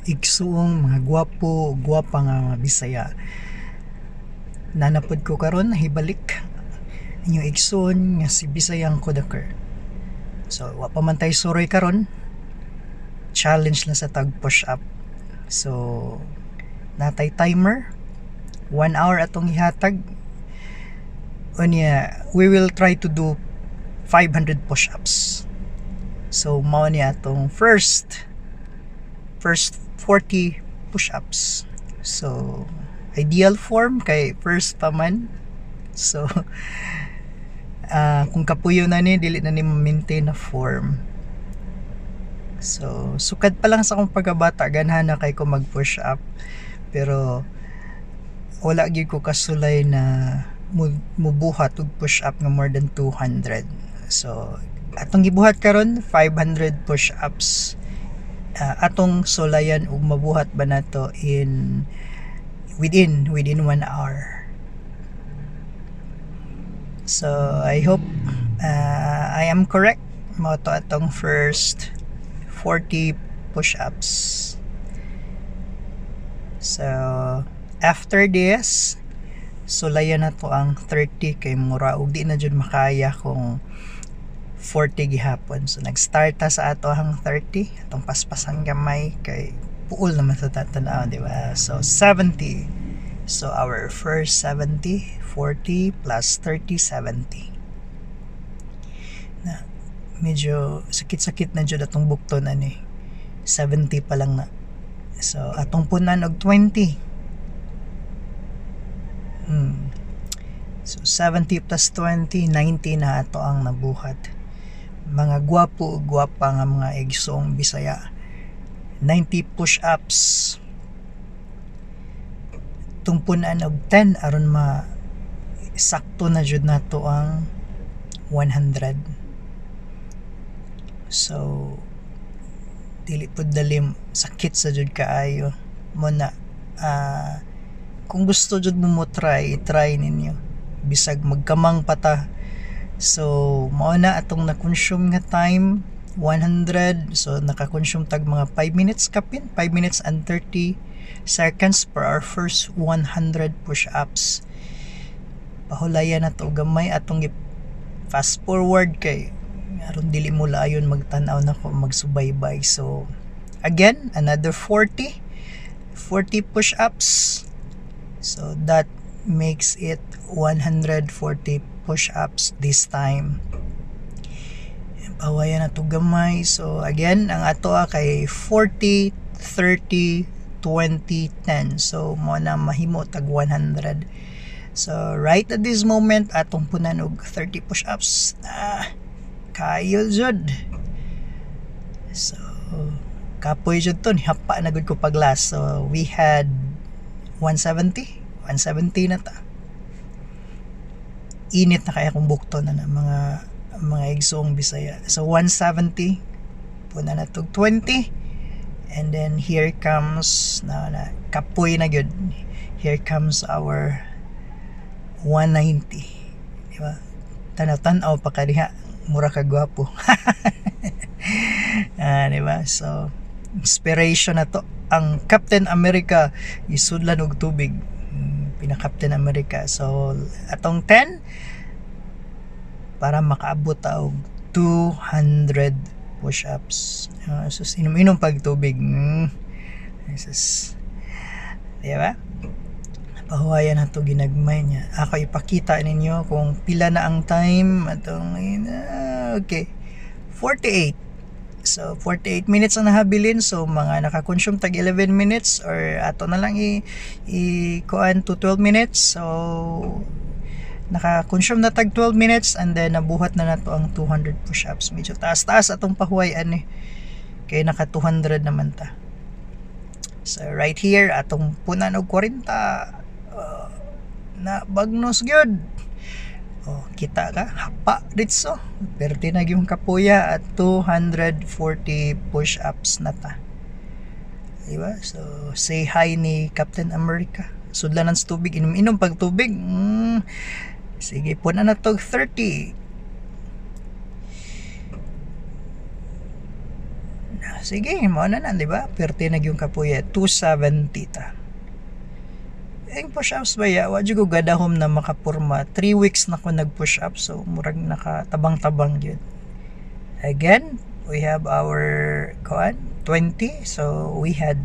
Igsuong, mga gwapo, gwapa nga mga Bisaya. Nanapod ko karon, hibalik inyong igsuon nga si Bisayang Kodaker. So wa pa man tay suroy karon, challenge na sa tag push up. So natay timer, 1 hour atong ihatag. Unya we will try to do 500 push-ups. So mao ni atong first 40 push-ups. So ideal form kay first pa man. So kung kapuyo na ni, dili na ni maintain na form. So sukad pa lang sa akong pagkabata, ganahan na kay ko mag push up, pero wala gyud ko kasulay na mubuhat og push up nga more than 200. So atong gibuhat karon 500 push ups. Atong sulayan ug mabuhat ba nato in within within 1 hour. So I hope I am correct. Mao to atong first 40 push-ups. So after this, sulayan na to ang 30 kay mura og di na jud makaya kung 40 gihapon. So nag-start ta sa ato ang 30, atong paspasan gamay kay puol naman sa tatanaw, di ba? So 70. So our first 70, 40 plus 30, 70. Na medyo sakit-sakit na jud atong bukton ani. 70 pa lang na. So atong punan og 20. So 70 plus 20, 90 na ato ang nabuhat. Mga gwapo ug gwapa nga mga igsoong Bisaya. 90 push-ups. Atong punan og 10 aron ma sakto na jud nato ang 100. So dili pud dalim, sakit sa jud kaayo mo na. Kung gusto jud mo mo try, i-try ninyo bisag magkamang pa ta. So mao na atong na-consume nga time, 100. So naka-consume tag mga 5 minutes kapin, 5 minutes and 30 seconds for our first 100 push-ups. Pahulayan na to gamay, atong fast forward kay aron dili mo laayon magtan-aw nako magsubaybay. So again, another 40 push-ups. So that makes it 140 push-ups this time. Pahuwayan na to gamay. So again, ang ato kay 40, 30, 20, 10. So mo na mahimo tag 100. So right at this moment, atong punan og 30 push-ups. Ah, kayo jud. So kapoy jud to, hapa na gud ko pag last. So we had 170, 170 na ta. Init na kaya kung bukto na mga igsoong Bisaya. So 170, punan na tog 20, and then here comes na kapoy na gyud. Here comes our 190, di ba? Tanaw-tanaw pa ka diha, mura ka gwapo. Ah, di ba? So inspiration na to ang Captain America, isudlan og tubig. Pina Captain America. So atong 10 para makaabot ta og 200 push-ups. Sus, inom-inom pag tubig. Sus. Di ba? Pahuwayan na to ginagmay niya. Ako ipakita ninyo kung pila na ang time. Atong, okay. 48. So, 48 minutes ang nahabilin. So, mga nakakonsume tag 11 minutes or ato na lang i kuan to 12 minutes. So, naka-consume na tag 12 minutes and then nabuhat na nato ang 200 push-ups. Medyo taas-taas atong pahuwayan eh. Kaya naka 200 naman ta. So right here, atong punan og 40. Na bagnos gyud. Oh, kita ka hapa ditso. Perti na gyud kapuya at 240 push-ups na ta. Diba? So say hi ni Captain America. Sudlanan sa tubig, inom-inom pag tubig. Sige, punan na to 30. Sige, mao na na, di ba? Perti na yung kapuya, 270 ta. Ang push-ups ba ya, wa jud ko gadahom na makapurma. 3 weeks na ko nag-push up, so murag nakatabang-tabang gyud. Again, we have our kuan 20, so we had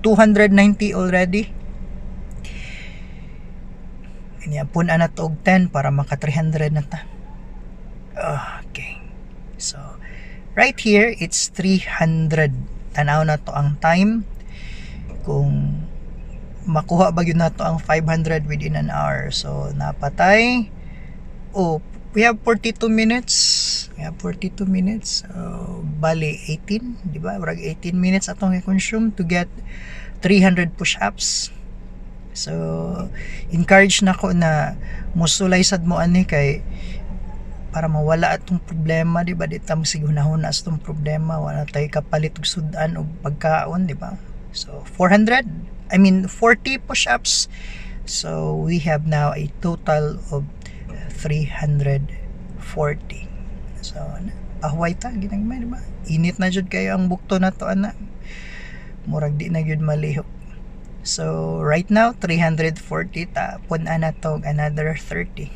290 already. Inya pun-an na to og 10 para maka 300 na ta. Okay. So, right here, it's 300. Tanaw na to ang time. Kung makuha ba gyud nato ang 500 within an hour. So, napatay. Oh, we have 42 minutes. We have 42 minutes. So, bali 18, di ba? Murag 18 minutes atong i-consume to get 300 push-ups. So, encourage na ko na musulay sad mo ani kay para mawala atong problema, di ba? Di ta mo hunahuna sa atong problema, wala tay kapalit og sud-an og pagkaon, di ba? So, 400, I mean 40 push-ups. So, we have now a total of 340. So, na, pahuway ta, ginagmay, di ba? Init na jud kayo ang bukto na to, ana. Murag di na jud malihok. So, right now, 340 ta. Pun-an na to, another 30.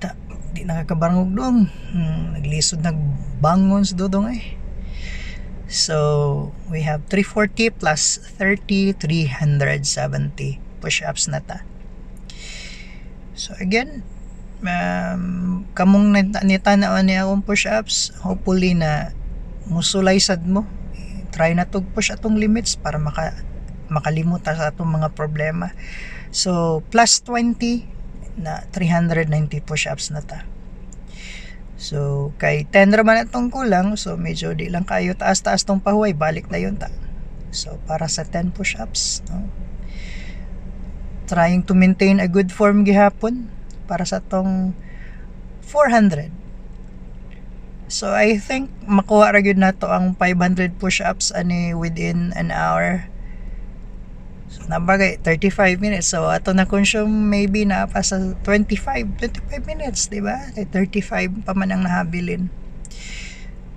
Ta, di nakakabarangog dong. Naglisod nagbangon sa dudong eh. So, we have 340 plus 30, 370 push-ups na ta. So, again, kamong nitanaw ni akong push-ups, hopefully na musulay sad mo. Try na to push atong limits para makalimot ta sa atong mga problema. So, plus 20 na 390 push-ups na ta. So, kay 10 ra man atong kulang, so medyo di lang kayo taas-taas tong pahuway, balik na yun ta. So, para sa 10 push-ups, no? Trying to maintain a good form gihapon para sa tong 400. So, I think makuha ra gyud nato ang 500 push-ups ani within an hour. So, nabagay 35 minutes. So, ato na consume maybe na pa sa 25 minutes, di ba? Kay 35 pa man ang nahabilin.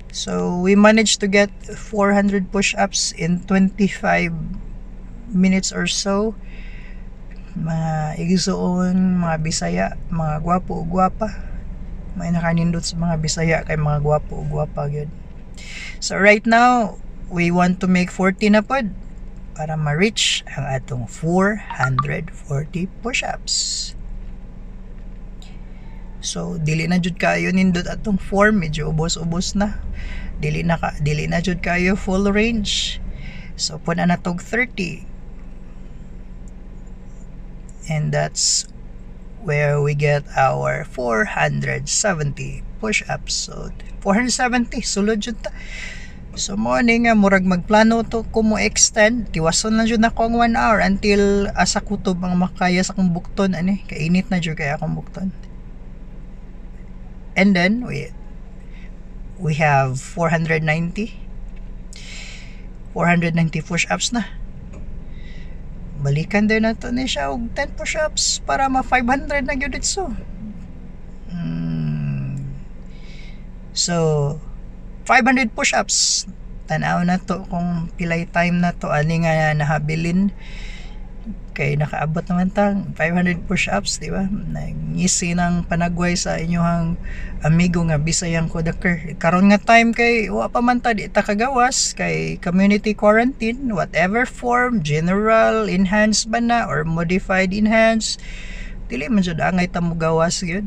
So, we managed to get 400 push-ups in 25 minutes or so. Mga igsuon, mga Bisaya, mga gwapo o gwapa. May nakanindot sa mga Bisaya kay mga gwapo o gwapa gyud. So, right now, we want to make 40 na pod para ma-reach ang atong 440 push-ups. So dili na jud kayo nindot atong form, medyo ubos-ubos na. Dili na jud kayo full range. So pun na tog 30. And that's where we get our 470 push-ups. So 470 sulod jud ta. So mo ni nga murag magplano to ko mo extend, tiwason lang jud nako ang 1 hour until asa kutob ang makaya sa akong bukton ani, kainit na jud kay akong bukton. And then we have 490 push-ups na. Balikan din nato ni siya og 10 push-ups para ma 500 na gyud so. So 500 push-ups. Tanaw na to kung pilay time na to ani nga nahabilin kay nakaabot naman tang 500 push-ups, di ba? Nangisi ng panagway sa inyong amigo nga Bisayang Kodaker. Karon nga time kay wa pa man ta, di ta kagawas kay community quarantine, whatever form, general, enhanced ba na or modified enhanced, dili man jud angay ta mo gawas gyud.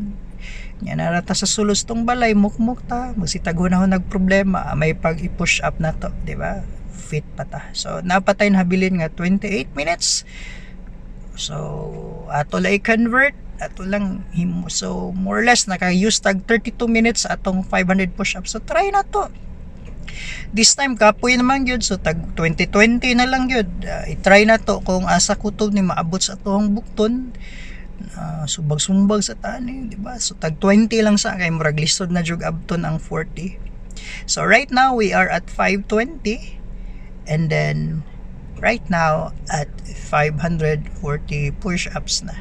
Nya nara ta sa sulos tong balay, mukmuk ta, magsitag hunahon nagproblema, may pag i-push up na to, di ba? Fit pa ta. So napatay na habilin nga 28 minutes. So ato lang i-convert, ato lang himo. So more or less naka-use tag 32 minutes atong 500 push-ups. So try na to. This time kapoy naman gyud, so tag 2020 na lang gyud. I-try na to kung asa kutob ni maabot sa atohang bukton. Sumbag-sumbag sa tani, di ba? So tag 20 lang sa kay murag lisod na jud abton ang 40. So right now we are at 520 and then right now at 540 push-ups na.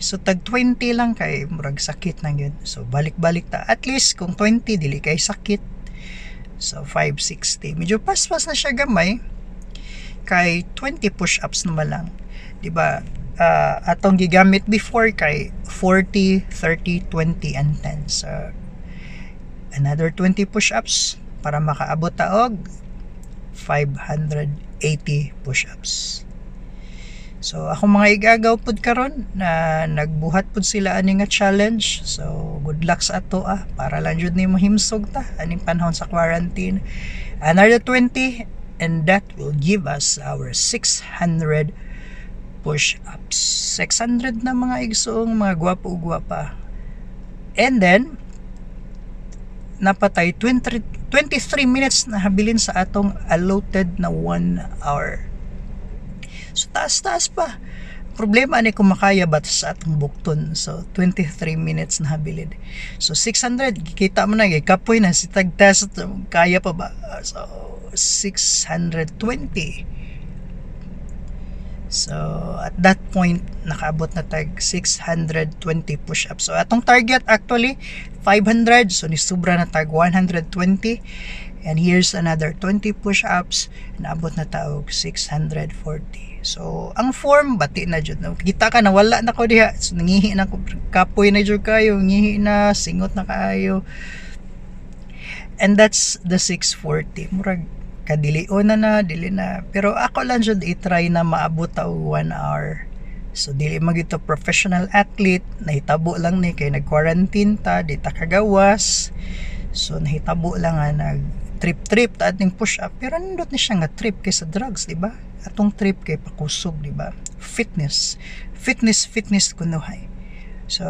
So tag 20 lang kay murag sakit na gyud. So balik-balik ta. At least kung 20, dili kay sakit. So 560. Medyo paspas na siya gamay kay 20 push-ups naman lang. 'Di ba? Atong gigamit before kay 40, 30, 20 and 10. So another 20 push-ups para makaabot ta og 580 push-ups. So akong mga igagaw pud karon na nagbuhat pud sila ani nga challenge. So good luck sa ato ah, para lang jud nimo himsog ta aning panahon sa quarantine. Another 20 and that will give us our 600 push-ups. 600 na, mga igsoong, mga gwapo ug gwapa. And then napatay 20, 23 minutes na habilin sa atong allotted na 1 hour. So taas-taas pa. Problema ni kung makaya ba sa atong bukton. So 23 minutes na habilin. So 600, kita mo na kapoy na si tag test, kaya pa ba? So 620. So, at that point, nakaabot na tag 620 push-ups. So, atong target actually, 500. So, nisubra na tag 120. And here's another 20 push-ups. Naabot na ta og 640. So, ang form, bati na jud. Kita ka na, wala na ko diha. So, nangihi na ko. Kapoy na jud kayo. Ngihi na, singot na kaayo. And that's the 640. Murag, kadilion na na, dili na. Pero ako lang jud i-try na maabot ta og 1 hour. So dili man gyud to professional athlete, nahitabo lang ni kay nag-quarantine ta, di ta kagawas. So nahitabo lang nga nag trip-trip ta ating push up, pero nindot ni siya nga trip kay sa drugs, di ba? Atong trip kay pakusog, di ba? Fitness. Fitness, fitness kunuhay. So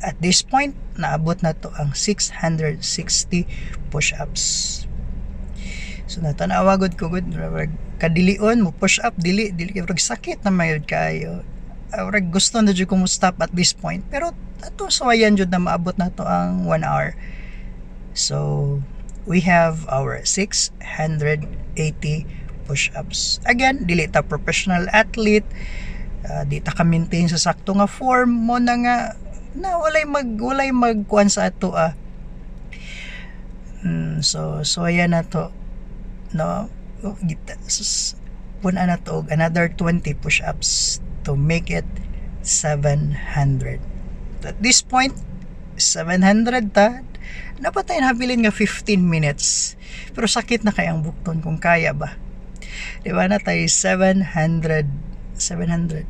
at this point, naabot na to ang 660 push-ups. So natanawa gud ko gud, murag kadilion mo push up, dili dili kay murag sakit na mayod kayo. Murag gusto na jud ko mo stop at this point, pero ato sawayan jud na maabot na to ang 1 hour. So we have our 680 push-ups. Again, dili ta professional athlete, di ta ka maintain sa sakto nga form mo na nga na walay magkuan sa ato ah. So ayan na to, no, oh, gita sus, pun-an na to og another 20 push-ups to make it 700. At this point, 700 ta, napatay na habilin nga 15 minutes, pero sakit na kay ang bukton, kung kaya ba, di ba? Na tayo 700, 700,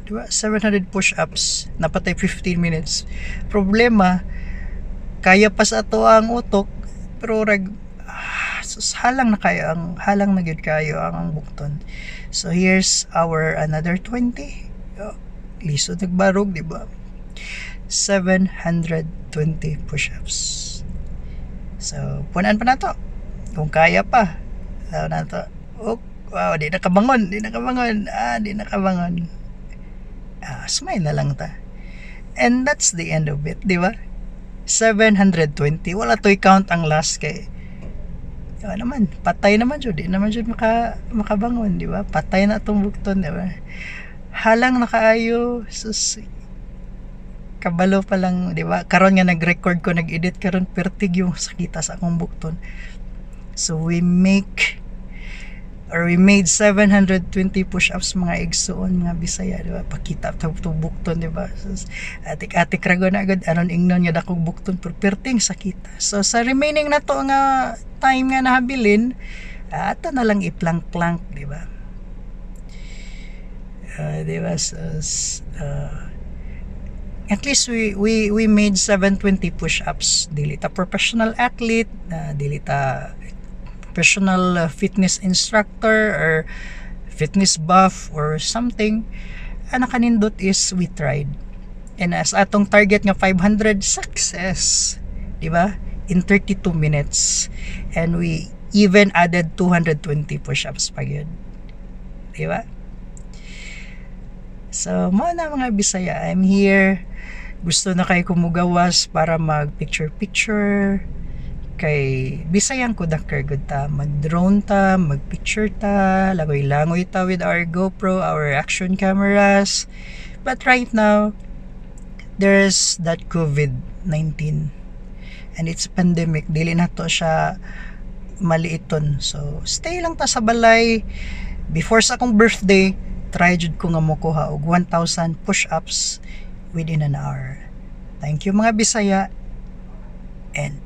di ba? 700 push-ups, napatay 15 minutes. Problema, kaya pa sa ato ang utok, pero rag ah, sus, halang na kayo ang halang na gyud kayo ang bukton. So here's our another 20. Oh, lisod nagbarog, di ba? 720 push-ups. So punan pa nato kung kaya pa. So nato, oh wow, di nakabangon, di nakabangon, ah, di nakabangon. Ah, smile na lang ta and that's the end of it, di ba? 720. Wala to'y count ang last kay diba naman, patay naman jud, di naman jud makabangon, di ba? Patay na atong bukton, di ba? Halang na kaayo, sus, kabalo pa lang, di ba? Karon nga nag-record ko, nag-edit karon, pertig yung sakita sa akong bukton. So we make or we made 720 push-ups, mga igsuon, mga Bisaya, di ba? Pakita ta to bukton, di ba? So, atik-atik ra na agad aron ingnon nga dakong bukton, pero perting sakita. So sa remaining na to nga time nga nahabilin, ato na lang i-plank-plank, di ba? Di ba? So, at least we made 720 push-ups. Dili ta professional athlete, dili ta professional fitness instructor or fitness buff or something. Ang nakanindot is we tried. And as atong target nga 500, success, di ba? In 32 minutes. And we even added 220 push-ups pa yun. Di ba? So, mao na, mga Bisaya, I'm here. Gusto na kay kumugawas para mag picture picture kay Bisayang kudaker gud ta, mag-drone ta, mag-picture ta, langoy-langoy ta with our GoPro, our action cameras. But right now, There's that COVID-19 and it's a pandemic. Dili nato siya maliiton. So stay lang ta sa balay. Before sa akong birthday, try jud ko nga mokuha og 1,000 push-ups within an hour. Thank you, mga Bisaya, and